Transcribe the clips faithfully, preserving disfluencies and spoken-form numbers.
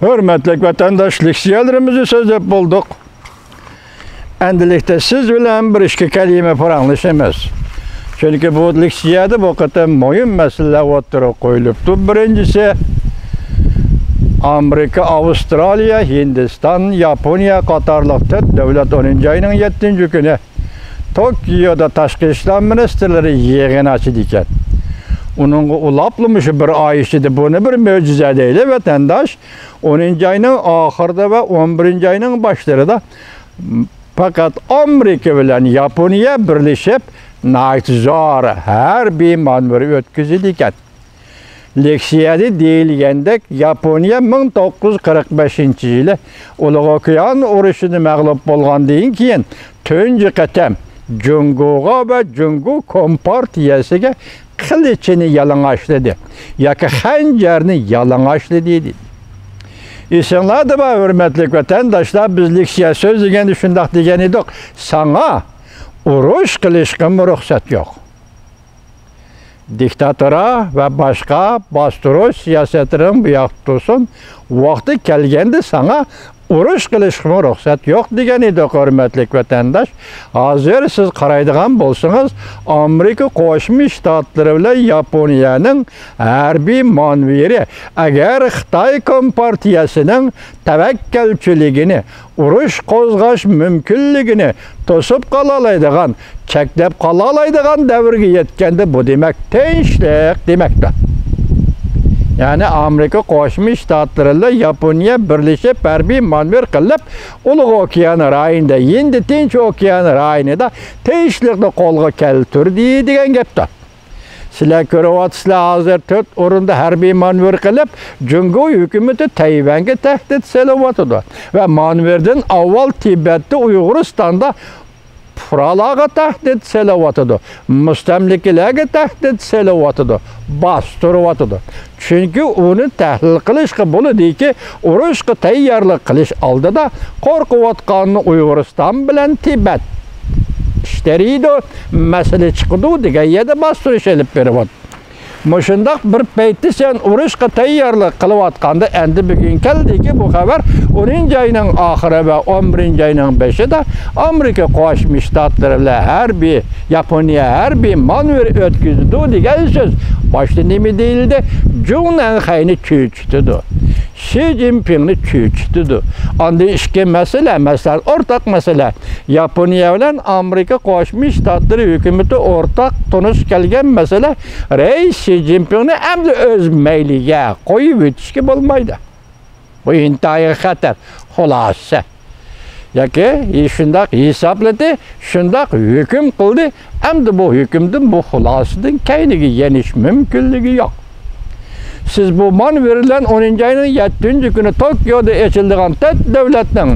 ھۆرمەتلىك ۋەتەنداش، لېكسىيەلىرىمىزنى سۆزلەپ بولدۇق. ئەمدىلىكتە سىز بىلەن بىر ئىككى كەلىمە پاراڭلىشىمىز. چۈنكى بۇ لېكسىيەدە بۇ قېتىم مۇھىم مەسىلىلەر ئوتتۇرىغا قويۇلۇپتۇ. بىرىنچىسى، ئامېرىكا، ئاۋسترالىيە، ھىندىستان، ياپونىيە قاتارلىق تۆت دۆلەت ئونىنچى ئاينىڭ يەتتىنچى كۈنى توكيودا تاشقى ئىشلار مىنىستىرلىرى يىغىنى ئاچىدىكەن. ئۇنىڭغا ئۇلاپلا مۇشۇ بىر ئاي ئىچىدە، بۇنى بىر مۆجىزە دەيلى، ۋەتەنداش. ئونىنچى ئاينىڭ ئاخىرىدا ۋە ئون بىرىنچى ئاينىڭ باشلىرىدا پەقەت ئامېرىكا بىلەن ياپونىيە بىرلىشىپ، ناھايىتى زور ھەربىي مانېۋىر ئۆتكۈزىدىكەن. لېكسىيەدە دېيىلگەندەك، ياپونىيە مىڭ توققۇز يۈز قىرىق بەشىنچى يىلى ئۇلۇغ ئوكيان ئۇرۇشىدا مەغلۇپ بولغاندىن كېيىن، تۇنجى قېتىم جۇڭگوغا ۋە جۇڭگو كومپارتىيەسىگە قىلىچىنى يالىڭاچلىدى ياكى خەنجەرنى يالىڭاچلىدى، دېدى. ئېسىڭلاردا بار، ھۆرمەتلىك ۋەتەنداشلار، بىز لېكسىيە سۆزلىگەندە شۇنداق دېگەن ئىدۇق، ساڭا ئۇرۇش قىلىشقىمۇ رۇخسەت يوق. دىكتاتورا ۋە باشقا باستۇرۇش سىياسەتلىرىڭ بۇ ياقتا تۇرسۇن، ۋاقتى كەلگەندە ساڭا ئۇرۇش قىلىشقىمۇ رۇخسەت يوق دېگەن ئىدۇق، ھۆرمەتلىك ۋەتەنداش. ھازىر سىز قارايدىغان بولسىڭىز، ئامېرىكا قوشما شتاتلىرى بىلەن ياپونىيەنىڭ ھەربىي مانېۋىرى، ئەگەر خىتاي كومپارتىيەسىنىڭ تەۋەككەلچىلىكىنى، ئۇرۇش قوزغاش مۇمكىنلىكىنى توسۇپ قالالايدىغان، چەكلەپ قالالايدىغان دەۋرگە يەتكەندە، بۇ دېمەك تىنچلىق دېمەكتۇر. يەنى ئامېرىكا قوشما شتاتلىرى بىلەن ياپونىيە بىرلىشىپ ھەربىي مانېۋىر قىلىپ، ئۇلۇغ ئوكيان رايونىدا، ھىندى تىنچ ئوكيان رايونىدا تىنچلىقنى قولغا كەلتۈردى دېگەن گەپتۇر. سىلەر كۆرۈۋاتىسىلەر، ھازىر تۆت ئورۇندا ھەربىي مانېۋىر قىلىپ، جۇڭگو ھۆكۈمىتى تەيۋەنگە تەھدىت سېلىۋاتىدۇ ۋە مانېۋىردىن ئاۋۋال تىبەتتە، ئۇيغۇرىستاندا پۇقرالارغا تەھدىت سېلىۋاتىدۇ، مۇستەملىكىلەرگە تەھدىت سېلىۋاتىدۇ، باستۇرۇۋاتىدۇ. چۈنكى ئۇنى تەھلىل قىلىشقا بولىدۇكى، ئۇرۇشقا تەييارلىق قىلىش ئالدىدا قورقۇۋاتقان ئۇيغۇرىستان بىلەن تىبەت ئىش تېرىيدۇ، مەسىلە چىقىدۇ دېگەن يەردە باستۇرۇش ئېلىپ بېرىۋاتىدۇ. مۇشۇنداق بىر پەيتتە سەن ئۇرۇشقا تەييارلىق قىلىۋاتقاندا، ئەمدى بۈگۈن كەلدىكى بۇ خەۋەر، ئونىنچى ئاينىڭ ئاخىرى ۋە ئون بىرىنچى ئاينىڭ بېشىدا ئامېرىكا قوشما شتاتلىرى بىلەن ھەربىي، ياپونىيە ھەربىي مانېۋىر ئۆتكۈزىدۇ دېگەن سۆز. باشتا نېمە دېيىلدى؟ جۇڭ نەنخەينى چۆچۈتىدۇ. شى جىنپىڭنى چۆچۈتىدۇ. ئاندىن ئىككى مەسىلە، مەسىلەن، ئورتاق مەسىلە. ياپونىيە بىلەن ئامېرىكا قوشما شتاتلىرى ھۆكۈمىتى ئورتاق تونۇش كەلگەن مەسىلە، رەئىس شى جىنپىڭنى ئەمدى ئۆز مەيلىگە قويۇۋېتىشكە بولمايدۇ. بۇ ئىنتايىن خەتەر. خۇلاسە. ياكى شۇنداق ھېسابلىدى، شۇنداق ھۆكۈم قىلدى، ئەمدى بۇ ھۆكۈمدىن، بۇ خۇلاسىدىن كەينىگە يېنىش مۇمكىنلىكى يوق. سىز بۇ مانېۋىر بىلەن ئونىنچى ئاينىڭ يەتتىنچى كۈنى توكيودا ئېچىلىدىغان تۆت دۆلەتنىڭ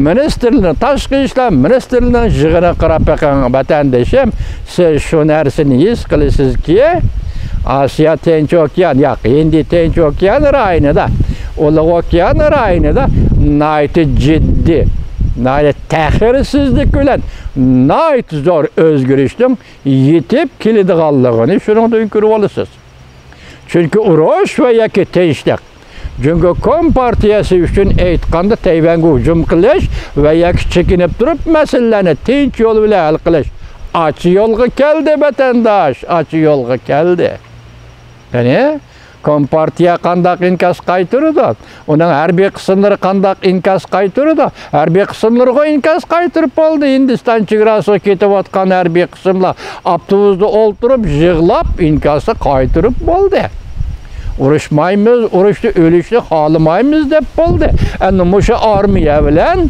مىنىستىرلىرىنى، تاشقى ئىشلار مىنىستىرلىرىنىڭ يىغىنىغا قاراپ بېقىڭ، ۋەتەندىشىم. سىز شۇ نەرسىنى ھېس قىلىسىزكى، ئاسىيا تىنچ ئوكيان، ياق، ھىندى تىنچ ئوكيان رايونىدا، ئۇلۇغ ئوكيان رايونىدا ناھايىتى جىددىي، ناھايىتى تەخىرسىزلىك بىلەن ناھايىتى زور ئۆزگىرىشنىڭ يېتىپ كېلىدىغانلىقىنى شۇنىڭدىن كۆرۈۋالىسىز. چۈنكى ئۇرۇش ۋە ياكى تىنچلىق، جۇڭگو كومپارتىيەسى ئۈچۈن ئېيتقاندا، تەيۋەنگە ھۇجۇم قىلىش ۋە ياكى چېكىنىپ تۇرۇپ مەسىلىلەرنى تىنچ يول بىلەن ھەل قىلىش ئاچا يولغا كەلدى، ۋەتەنداش، ئاچا يولغا كەلدى. يەنى كومپارتىيە قانداق ئىنكاس قايتۇرىدۇ؟ ئۇنىڭ ھەربىي قىسىملىرى قانداق ئىنكاس قايتۇرىدۇ؟ ھەربىي قىسىملىرىغۇ ئىنكاس قايتۇرۇپ بولدى. ھىندىستان چېگراسىغا كېتىۋاتقان ھەربىي قىسىملار ئاپتوبۇستا ئولتۇرۇپ يىغلاپ، ئىنكاسنى قايتۇرۇپ بولدى. ئۇرۇشمايمىز، ئۇرۇشتا ئۆلۈشنى خالىمايمىز دەپ بولدى. ئەمدى مۇشۇ ئارمىيە بىلەن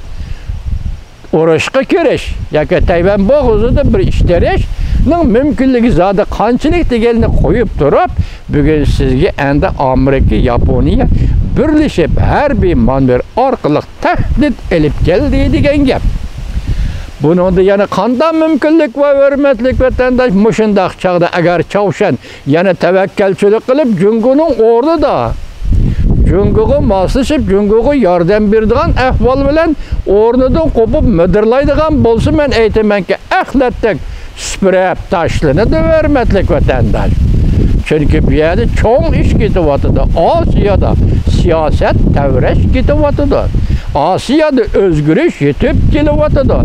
ئۇرۇشقا كىرىش ياكى تەيۋەن بوغۇزىدا بىر ئىش تېرىشنىڭ مۇمكىنلىكى زادى قانچىلىك دېگەننى قويۇپ تۇرۇپ، بۈگۈن سىزگە ئەمدى ئامېرىكا، ياپونىيە بىرلىشىپ ھەربىي مانېۋىر ئارقىلىق تەھدىت ئېلىپ كەلدى دېگەن گەپ. بۇنىڭدا يەنە قانداق مۇمكىنلىك بار، ھۆرمەتلىك ۋەتەنداش؟ مۇشۇنداق چاغدا ئەگەر چاۋشيەن يەنە تەۋەككەلچىلىك قىلىپ، جۇڭگونىڭ ئورنىدا، جۇڭگوغا ماسلىشىپ، جۇڭگوغا ياردەم بېرىدىغان ئەھۋال بىلەن ئورنىدىن قوپۇپ مىدىرلايدىغان بولسا، مەن ئېيتىمەنكى، ئەخلەتتەك سۈپۈرۈپ تاشلىنىدۇ، ھۆرمەتلىك ۋەتەنداش. چۈنكى بۇ يەردە چوڭ ئىش كېتىۋاتىدۇ. ئاسىيادا سىياسەت تەۋرەش كېتىۋاتىدۇ. ئاسىيادا ئۆزگىرىش يېتىپ كېلىۋاتىدۇ.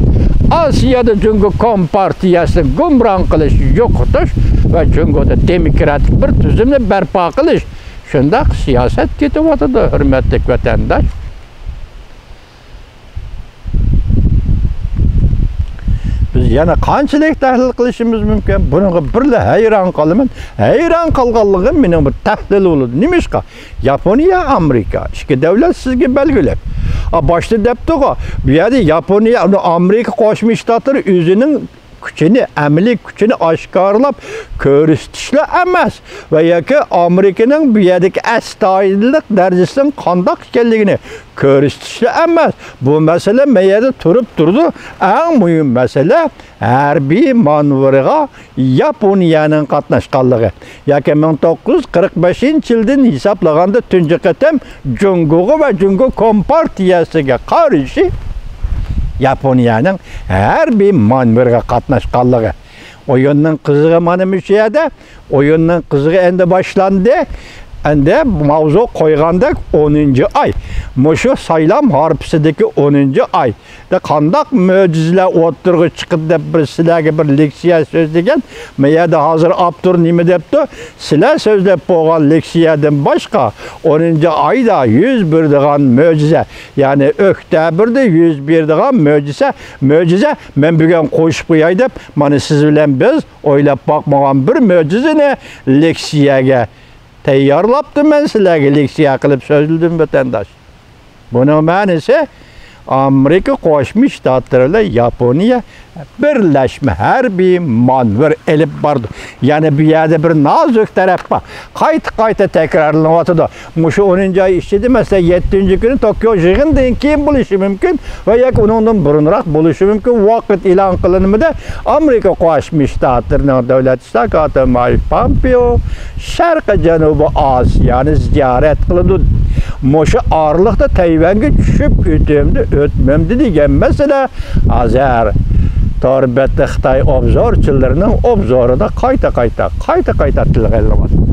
ئاسىيادا جۇڭگو كومپارتىيەسىنى گۇمران قىلىش، يوقىتىش ۋە جۇڭگودا دېموكراتىك بىر تۈزۈمنى بەرپا قىلىش، شۇنداق سىياسەت كېتىۋاتىدۇ، ھۆرمەتلىك ۋەتەنداش. بىز يەنە قانچىلىك تەھلىل قىلىشىمىز مۇمكىن؟ بۇنىڭغا بىرلا ھەيران قالىمەن. ھەيران قالغانلىقىم مېنىڭ بىر تەھلىل بولىدۇ. نېمىشقا؟ ياپونىيە، ئامېرىكا، ئىككى دۆلەت سىزگە بەلگىلىك. ئا، باشتا دەپتۇغۇ، بۇ يەردە ياپونىيە، ئۇنى ئامېرىكا قوشما شتاتلىرى ئۆزىنىڭ كۈچىنى، ئەمەلىي كۈچىنى ئاشكارىلاپ كۆرسىتىشلا ئەمەس ۋە ياكى ئامېرىكىنىڭ بۇ يەردىكى ئەستايىدىللىق دەرىجىسىنىڭ قانداق ئىكەنلىكىنى كۆرسىتىشلا ئەمەس. بۇ مەسىلە مەيەردە تۇرۇپ تۇرىدۇ. ئەڭ مۇھىم مەسىلە ھەربىي مانېۋىرغا ياپونىيەنىڭ قاتناشقانلىقى ياكى مىڭ توققۇز يۈز قىرىق بەشىنچى يىلدىن ھېسابلىغاندا تۇنجى قېتىم جۇڭگوغا ۋە جۇڭگو كومپارتىيەسىگە قارشى ياپونىيەنىڭ ھەربىي مانېۋىرغا قاتناشقانلىقى. ئويۇننىڭ قىزىقى مانا مۇشۇ يەردە. ئويۇننىڭ قىزىقى ئەمدى باشلاندى. ئەمدى ماۋزۇ قويغاندەك ئونىنچى ئاي. مۇشۇ سايلام ھارپىسىدىكى ئونىنچى ئاي. دە قانداق مۆجىزىلەر ئوتتۇرىغا چىقىدۇ دەپ بىر سىلەرگە بىر لېكسىيە سۆزلىگەن. مەيەردە ھازىر ئاپتور نېمە دەپتۇ؟ سىلەر سۆزلەپ بولغان لېكسىيەدىن باشقا ئونىنچى ئايدا يۈز بېرىدىغان مۆجىزە، يەنى ئۆكتەبىردە يۈز بېرىدىغان مۆجىزە، مۆجىزە، مەن بۈگۈن قوشۇپ قوياي دەپ، مانا سىز بىلەن بىز ئويلاپ باقمىغان بىر مۆجىزىنى لېكسىيەگە تەييارلاپتىمەن، سىلەرگە لېكسىيە قىلىپ سۆزلىدىم، ۋەتەنداش. بۇنىڭ مەنىسى، ئامېرىكا قوشما شتاتلىرى بىلەن ياپونىيە بىرلەشمە ھەربىي مانېۋىر ئېلىپ بارىدۇ. يەنە بۇ يەردە بىر نازۇك تەرەپ بار. قايتا-قايتا تەكرارلىنىۋاتىدۇ. مۇشۇ ئونىنچى ئاي ئىچىدە، مەسىلەن، يەتتىنچى كۈنى توكيو يىغىنىدىن كېيىن بولۇشى مۇمكىن ۋە ياكى ئۇنىڭدىن بۇرۇنراق بولۇشى مۇمكىن. ۋاقىت ئېلان قىلىنمىدى. ئامېرىكا قوشما شتاتلىرىنىڭ دۆلەت ئىستاكاتى مايك پامپېئو شەرقىي جەنۇبىي ئاسىيانى زىيارەت قىلىدۇ. مۇشۇ ئارىلىقتا تەيۋەنگە چۈشۈپ ئۆتەمدۇ، ئۆتمەمدۇ دېگەن مەسىلە ھازىر تور بەتتە خىتاي ئوبزورچىلىرىنىڭ ئوبزورىدا قايتا-قايتا، قايتا-قايتا تىلغا ئېلىنىۋاتىدۇ.